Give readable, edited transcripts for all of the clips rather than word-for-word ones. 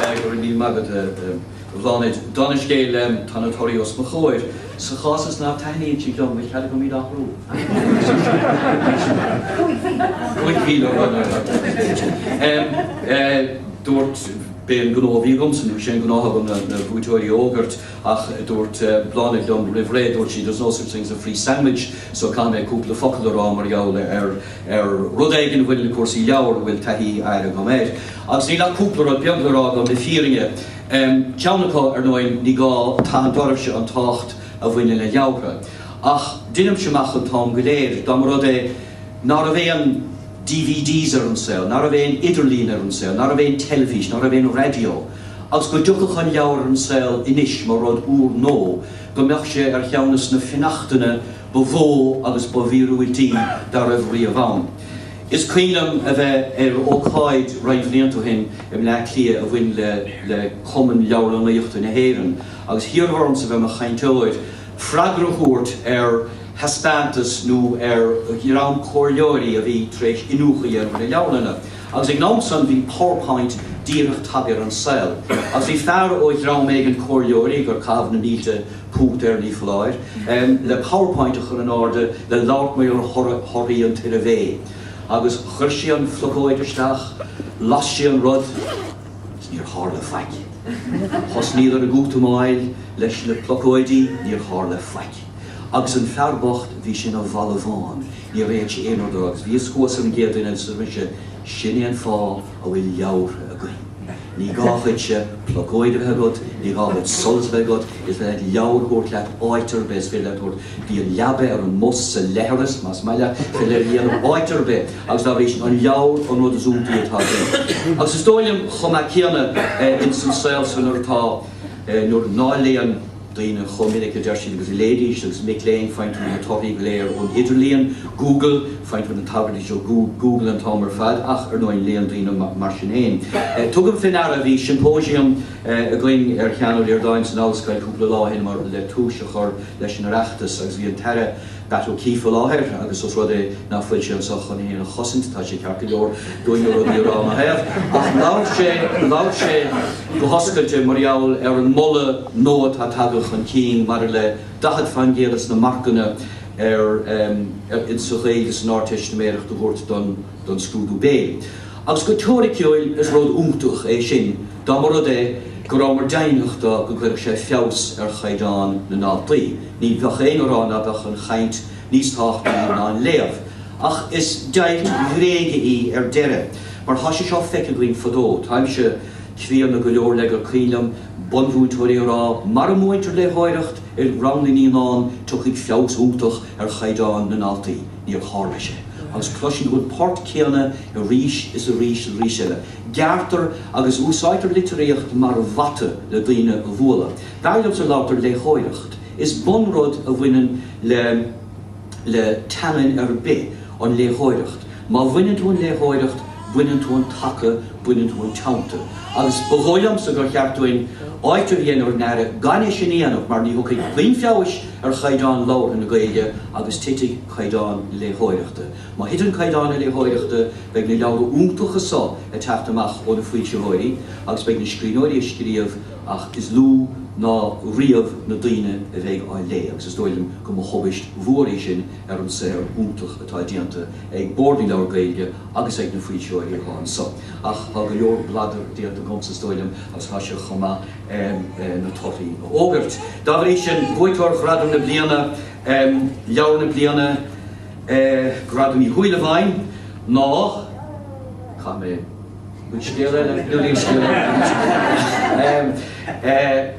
Go raibh míle maith agat, a Bhláthnaid. Dála an scéil, tá na torthaí os mo chomhair. Sa chás is nach dtaitníonn siad liom, bhfuil cead agam iad a athrú? 5,000 rud. Dúirt, b'é an gnó a bhí agamsa, nó sé an gnáth agam na buaiteoirí a fhógairt, ach dúirt Bláthnaid liom roimh ré, dúirt sí, there's no such thing as a free sandwich, so caithfidh mé cúpla focal a rá mar gheall ar ar rud éigin a bhaineann le cúrsaí leabhar a bhfuil taithí áirithe agam air. Agus níl ach cúpla rud beag le rá agam le fírinne. Ceann acu, ar ndóigh, ní gá tathant oraibhse an tábhacht a bhaineann le leabhartha. Ach deinimse amach an t-am go léir, dá mba rud é ná raibh aon DVDs ar an saol, ná raibh aon idirlíon ar an saol, ná raibh aon teilifís, ná raibh aon raidió, agus go dtiocfadh an leabhar ar an saol anois mar rud úr nó go mbeadh sé ar cheann de na fionnachtana ba mhó agus ba mhíorúiltí dá raibh riamh ann. Is cuimhin liom a bheith ar ócáid roinnt bhlianta ó shin i mBleá Cliath a bhain le le Cumann Leabharlannaíochta na hÉireann agus hiarradh ormsa bheith i mo chainteoir, freagra a thabhairt ar thaispeántas nó ar dhream comhairleoirí a bhí tar éis iniúchadh a dhéanamh ar na leabharlanna. Agus ag an am san bhí PowerPoint díreach tagtha ar an saol. Agus bhí fear ó dhream éigin comhairleoirí gur caitheamh na mílte punt air, ní foláir, le PowerPoint a chur in airde le labhairt mar gheall ar thorthaí an tsuirbhé. Agus chuir sé an phlocóid isteach, las sé an rud, is níor tharla faic. Thosnaíodar ag útamáil leis na plocóidí, níor tharla faic. Agus an fear bocht, bhí sé ina bhalbhán, níor fhéad sé aon rud a rá. Agus bhíos thuas ar an gcéad duine agus dúirt mise, sin é an fáth a bhfuil leabhartha againn. Ní gá dhuitse plocóid a bheith agat, ní gá duit solas a bheith agat, is féidir leat leabhar a thabhairt leat áit ar bith, is féidir leat tabhairt go dtí an leaba, ar an mbus, sa leithreas, más maith leat, is féidir leat a dhéanamh áit ar bith agus dá bhrí sin an leabhar an rud is iontaí atá againn. Agus is dóigh liom chomh maith céanna ins an saol so nuair atá, nuair ná léann daoine chomh minic a deir siad agus a léidís agus mic léinn, faigheann tú na torthaí go léir ón idirlíon, Google, faigheann tú na tagairtí ó Google an t-am ar fad ach ar ndóigh léann daoine mar sin fhéin. Tugaim fé ndeara, bhí symposium againn ar Sheán Ó Ríordáin san ollscoil cúpla lá ó shin mar le tús a chur leis an Oireachtas agus bhí an tAire Batt O'Keeffe i láthair agus os rud é ná fuil sé anso chun é féin a chosaint, tá sé ceart go leor dúinn na rudaí a rá ina thaobh. Ach labhair sé, labhair sé go hoscailte mar gheall ar an moladh nua atá tagtha chun cinn maidir le 40% des na marcanna ar, ar, sa Ghaeilge san Ardteistiméireacht a thabhairt don, don scrúdú béil. Agus go teoiriciúil is rud iontach é sin dá mba rud é go rabhamar deimhneach de go gcuirfeadh sé feabhas ar chaighdeán na ndaltaí. Ní bheadh éinne a rá ná beadh an chaint níos tábhachtaí ná an léamh. Ach is deighilt bhréige í ar deireadh, mar tá sé seo feicthe againn fadó. Táimse críonna go leor le gur cuimhin liom bunmhúinteoirí a rá, mara múintear léitheoireacht i rang na naíonán, tiocfaidh feabhas iontach ar chaighdeán na ndaltaí. Níor tharla sé. Agus cloiseann tú an port céanna arís is arís is arís eile. Gearrtar agus úsáidtear litríocht mar bhata le daoine a bhualadh. B'fhearr liomsa labhairt ar léitheoireacht. Is bunrud a bhaineann le le teangain ar bith an léitheoireacht. Má bhaineann tú an léitheoireacht, baineann tú an taca, baineann tú an teannta. Agus ba dhóigh liomsa gur cheart dúinn áiteamh a dhéanamh ar an Aire gan é sin a dhéanamh mar ní thiocfaidh puinn feabhais ar chaighdeán labhartha na Gaeilge agus titfidh caighdeán na léitheoireachta. Má thiteann caighdeán na léitheoireachta beidh na leabhra iontacha so ag teacht amach ó na foilsitheoirí agus beidh na scríbhneoirí ag scríobh ach is lú ná riamh na daoine a bheidh á léamh agus is dóigh liom go mba thubaist mhór í sin ar an saothar iontach atá déanta ag Bord na Leabhar Gaeilge agus ag na foilsitheoirí atá anso. Ach tá go leor bladair déanta agamsa is dóigh liom agus tá sé chomh maith na torthaí a fhógairt. Dá bhrí sin, buaiteoir Ghradam na Bliana, Leabhar na Bliana, Gradam Uí Shúilleabháin ná, caithfidh mé, Bhfuil scéal eile? Nó níl scéal eile.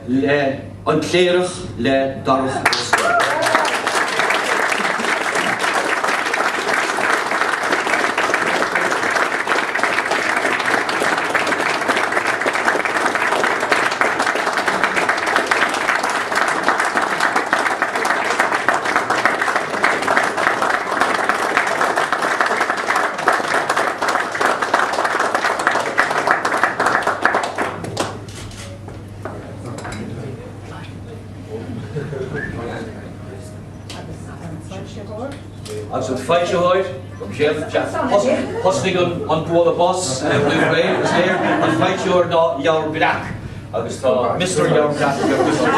Le An Cléireach le Darach Ó Scolaí. Agus an foilsitheoir. Thosnaigh an bualadh bos roimh ré, is léir, an foilsitheoir ná Leabhar Breac agus tá Mister Leabhar Breac ar Mister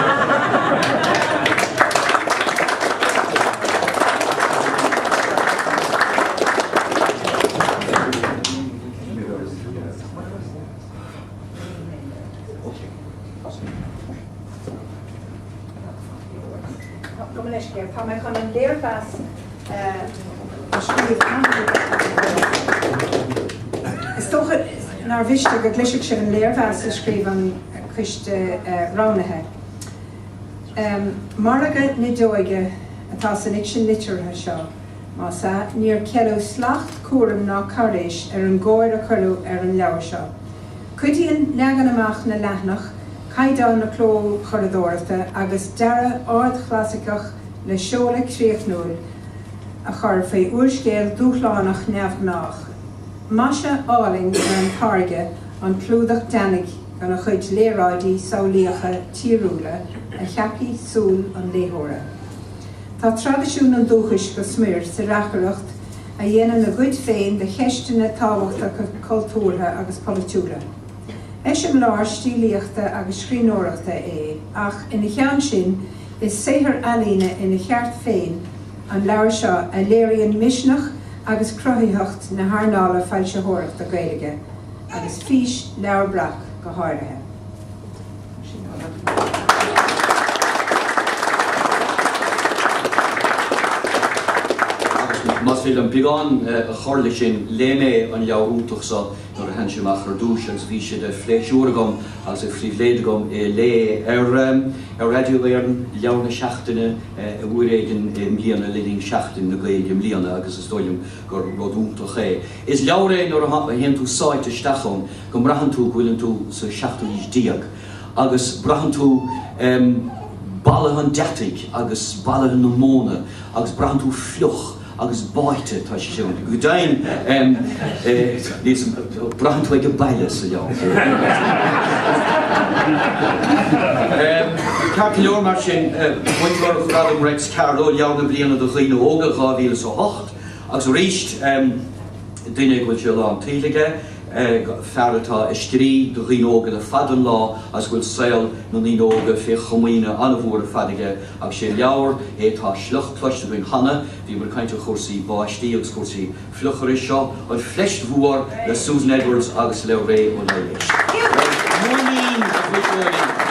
Gabh mo leithscéal, tá mé chun an léirmheas a scríobh Is dócha nár mhiste go gcloisfeadh sibh an léirmheas a scríobh an coiste roghnaithe. Margadh nideoige atá san fhicsean liteartha seo, más ea, níor ceileadh slacht cúraim ná cairéis ar an gcóir a cuireadh ar an leabhar seo. Cuidíonn leagan amach na leathanach, caighdeán na clóchuradóireachta agus dearadh ardchlasaiceach le seoladh críochnúil a chur faoi úrscéal dúshlánach neamhghnách. Maise álainn ar an táirge an clúdach deannaigh gona chuid léaráidí samhlaíocha tíriúla a cheapfaidh súil an léitheora. Tá traidisiún an dúchais go smior sa reacaireacht a dhéanann a gcuid féin de cheisteanna tábhachtacha cultúrtha agus polaitiúla. Eiseamláir stílíochta agus scríbhneoireachta é, ach ina cheann sin, is saothar ealaíne ina cheart féin an leabhar seo a léiríonn misneach agus cruthaitheacht na hearnála foilsitheoireachta Gaeilge, agus fís Leabhar Breac go háirithe. Agus más féidir liom beagán a chur leis sin, léigh mé an leabhar iontach seo nuair a tháinig sé amach ar dtús agus bhí sé de phléisiúr agam agus de phribhléid agam é a léamh ar Raidió Éireann, Leabhar na Seachtaine uair éigin i mbliana le linn Seachtain na Gaeilge i mbliana agus is dóigh liom gur rud iontach é. Is leabhar é nuair a théann tú sáite isteach ann go mbraitheann tú go bhfuileann tú sa seachtú haois déag agus braitheann tú bolaithe an deataigh agus bolaithe na móna agus braitheann tú fliuch agus báite, tá sé sin, go deimhin, braitheann tú ag baile sa leabhar. Ceart go leor mar sin, buaiteoir Ghradam Réics Carló, Leabhar na Bliana do Dhaoine Óga 2008, agus arís, duine go bhfuil sé lán tsaoil aige, fear atá ag scríobh do dhaoine óga le fada an lá agus go bhfuil saol na ndaoine óga fé chomaoine an-mhór ar fad aige agus sé leabhar é tá a shliocht cloiste againn cheana, bhíomar ag caint ar chúrsaí báistí agus cúrsaí fliuchaire, seo An Phleist Mhór le Susan Edwards agus le Ré Ó Laighléis. Móinín a bhuaiteoirí!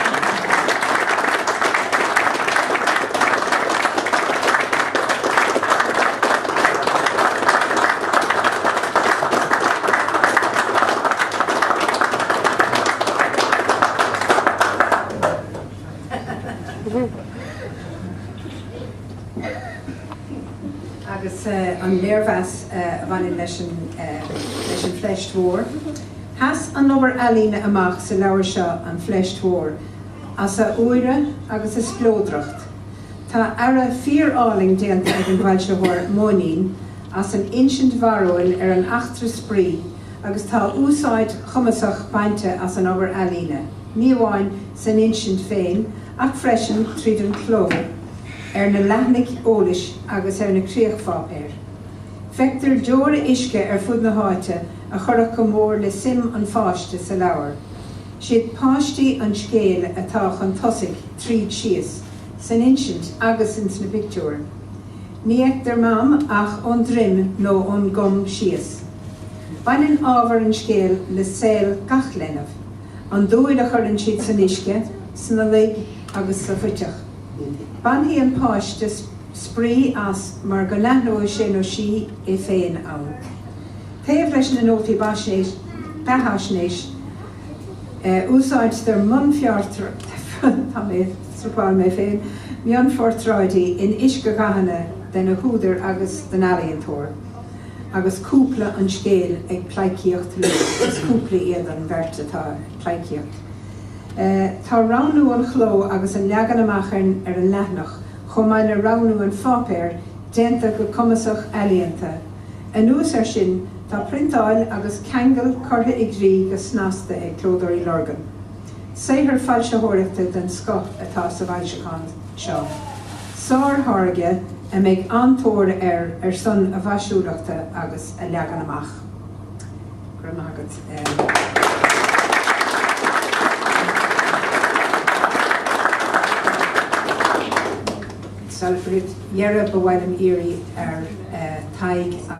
Agus an léirmheas a bhaineann leis an leis an Phleist Mhór. Sheas an obair ealaíne amach sa leabhar seo An Phleist Mhór as a úire agus a spleodracht. Tá earra fíor-álainn déanta ag an bhfoilsitheoir Móinín as an insint bharrúil ar an eachtra spraoi agus tá úsáid chumasach bainte as an obair ealaíne, ní amháin san insint féin ach freisin tríd an chló ar na leathanaigh eolais agus ar na críochpháipéir. Feictear deora uisce ar fud na háite a chuirfeadh go mór le suim an pháiste sa leabhar. Siad páistí an scéil atá chun tosaigh tríd síos, san insint agus ins na pictiúir. Ní fheictear Mam ach ón droim nó ón gcom síos. Baineann ábhar an scéil le saol gach leinbh, an dúil a chuireann siad san uisce, sna loig agus sa phuiteach. Bainfidh an páiste spraoi as mar go n-aithneoidh sé nó sí é féin ann. Taobh leis na nótaí beathaisnéise, úsáidtear mionphortráidí in uiscedhathanna de na húdair agus den ealaíontóir, agus cúpla an scéil ag pleidhcíocht leo, is cúpla iad an bheirt atá ag pleidhcíocht. Tá roghnú an chló agus an leagan amach ar an leathanach, chomh maith le roghnú an pháipéir, déanta go cumasach ealaíonta. Anuas air sin, tá priontáil agus ceangal curtha i gcrích go snasta ag Clódóirí Lurgan. Saothar foilsitheoireachta den scoth atá sa bhfoilseachán seo. Sártháirge. a mbeidh an-tóir air ar son a mhaisiúlachta agus a leagan amach. Go raibh maith agat. Roimh dheireadh ba mhaith liom iarraidh ar Tadhg.